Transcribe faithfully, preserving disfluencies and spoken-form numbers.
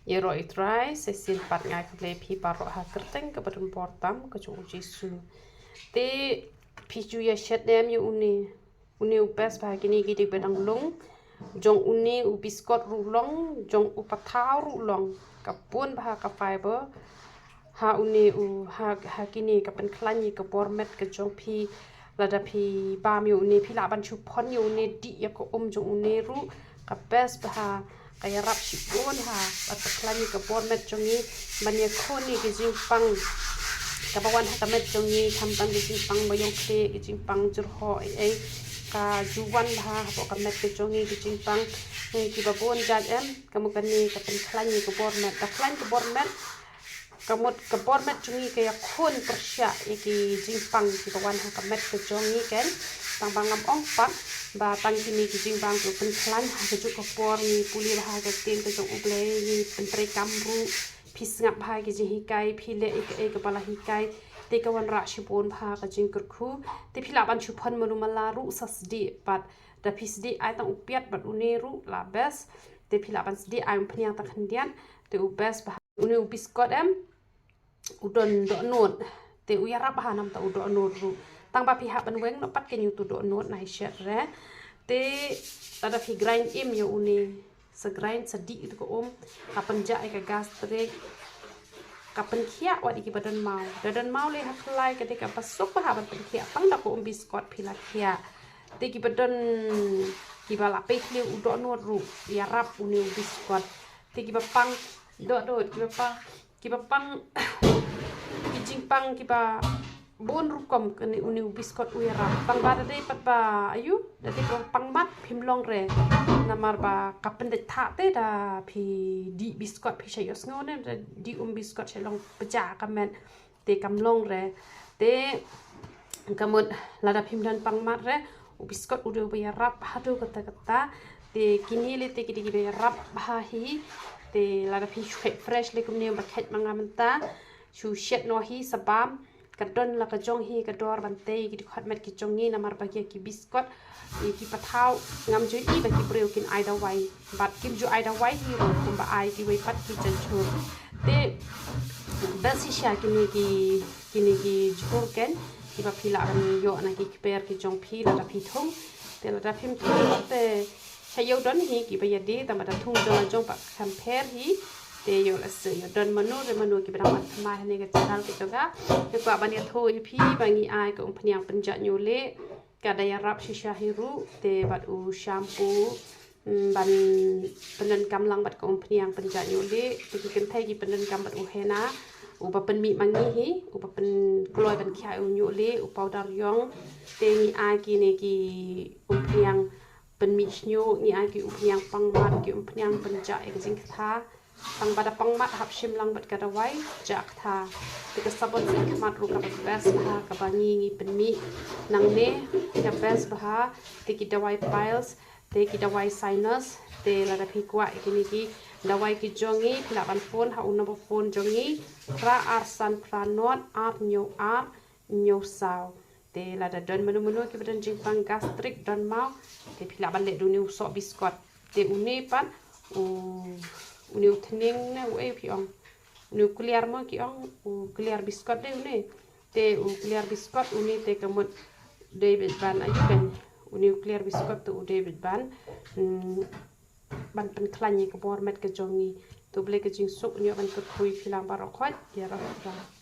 Ïaroh ïa u Trai, sa shisien pat nga ai khublei ïa phi baroh ha ka kyrteng kaba donbor tam ka jong u Jisu. Te phi ju ïa shet ne em ïa une, une u best bha ha kine ki dei ba dang long. Jong une u biskot ruh long, jong u pathaw ruh long. Ka bun bha ka fiber. Ha une u, ha, ha kine ka pynkhlaiñ ïa ka bor met ka jong phi. Lada phi bam ïa une, phi lah ban shu phon ïa une, dih ïa ka um jong une ruh. Ka best bha, ka ïarap shibun ha, bad ka pynkhlaiñ ïa ka bor met jong ngi, ban ïakhun ïa ki jingpang kaba wan ha ka met jong ngi, khamtam ki jingpang baïong khlieh, ki jingpang jyrhoh ei ei, ka ju wan bha hapoh ka met ka jong ngi, ki jingpang, eh, kiba bun jait em, ka mut kane ka pynkhlaiñ ïa ka bor met, ka khlaiñ ka bor met, ka mut ka bor met jong ngi ka ïakhun pyrshah ïa ki jingpang kiba wan ha ka met ka jong ngi ken. Tang ba ngam ong pat ba tang kine ki jingpang ki pynkhlaiñ, ha kajuh ka por ngi pule bha ha ka ktien ka jong U Blei, ngi pyntreikam ruh, phi sngap bha ki jinghikai, phi leh ïa kaei kaba la hikai, te ka wanrah shibun bha ka jingkyrkhu. Te phi lah ban shu phon mano mano ruh sa sdieh pat. Da phi sdieh ai tang u piat bad une ruh la best. Te phi lah ban sdieh ai umphniang tang khyndiat. Te u best bha. Une u biskot em, u don dohnud. Te u ïarap bha namar u dohnud ruh. Tang ba phi hap ban weng noh pat ken ïa utu dohnud na i shet re. Te lada phi grind im ïa une, sa grind sa dih ïa utu ka um, ka pynjah ïa ka gastric, ka pynkhiah wat ïa kiba don maw. Da don maw lei ha khlaiñ ka dei kaba suk bha ban pynkhiah, tang da ka um biskot phi la khiah. Te kiba don, kiba la peit lei u dohnud ruh, ïarap une u biskot. Te kiba pang dohnud, kiba pang, kiba pang ki jingpang kiba bun rukom kane une u biskot u ïarap. Tang ba da dei pat ba aïu, da dei ba pang mat phim long re. Namar ba ka pyndait thah te da phi dih biskot phi sha ïohsngew ne, da dih um biskot sha long pjah ka met. Te kam long re. Te ka mut lada phim don pang mat re, u biskot u dei uba ïarap haduh katta katta. Te kine lei te ki dei kiba ïarap bha hi. Te lada phi shu kheit fresh lei kumne ba kheit ma nga mynta, shu shet noh hi sa bam. Ka don la ka jong hi ka dor ban tei ki dkhot met ki jong ngi namar ba ki, ki biskot, ki pathaw, ngam ju i ba ki briew kin ai dawai. Bad kim ju ai dawai hi ruh kumba ai kiwei pat ki jait jhur. Te best shisha kine ki, kine ki jhur ken, kiba phi lah ban ïoh na ki kper ki jong phi lada phi thung. Te lada phim thung te sha ïew don hi kiba ïadei, tang ba da thung jong la jong pat kham pher hi. Te ïoh lehse ïoh don mano re mano kiba dang wan thymmai ha kane ka channel ka jong nga. Nga kwah ban ïathuh ïa phi ba ngi ai ka umphniang pynjah ñiuh lieh. Ka da ïarap shisha hi ruh, te bad u shampoo, mm, ban pyndonkam lang bad ka umphniang pynjah ñiuh lieh, te ki kynthei ki pyndonkam bad u henna, uba pynmih ma ngi hi, uba pynkloi ban khiah u ñiuh lieh, u powder ïong, te ngi ai kine ki umphniang pynmih shñiuh, ngi ai ki umphniang pang mat, ki umphniang pynjah ïa ka jingktha. Tang ba da pang mat hap shim lang bad ka dawai jah ktha. Te ka sabon sait khmat ruh kaba best bha kaba ngi ngi pynmih nangne, ka best bha. Te ki dawai piles, te ki dawai sinus, te lada phi kwah ïa kine ki dawai ki jong ngi, phi lah ban phone ha u number phone jong ngi, phra ar san phra nod ar hynñiew ar hynñiew saw. Te lada don mano mano kiba don jingpang gastric, don maw, te phi lah ban leh da une u soh biskot. Te une pat u, une u thneng ne uei phi ong, une u kliar mo ki ong, u kliar biskot de une. Te u kliar biskot une te ka mut dei beit ban aïu kan, une u kliar biskot te u dei beit ban, mm, ban pynkhlaiñ ïa ka bor met ka jong ngi. To U Blei ka jingsuk un ïoh ban kyrkhu ïa phi lang baroh khoit, ïaroh ïa phi.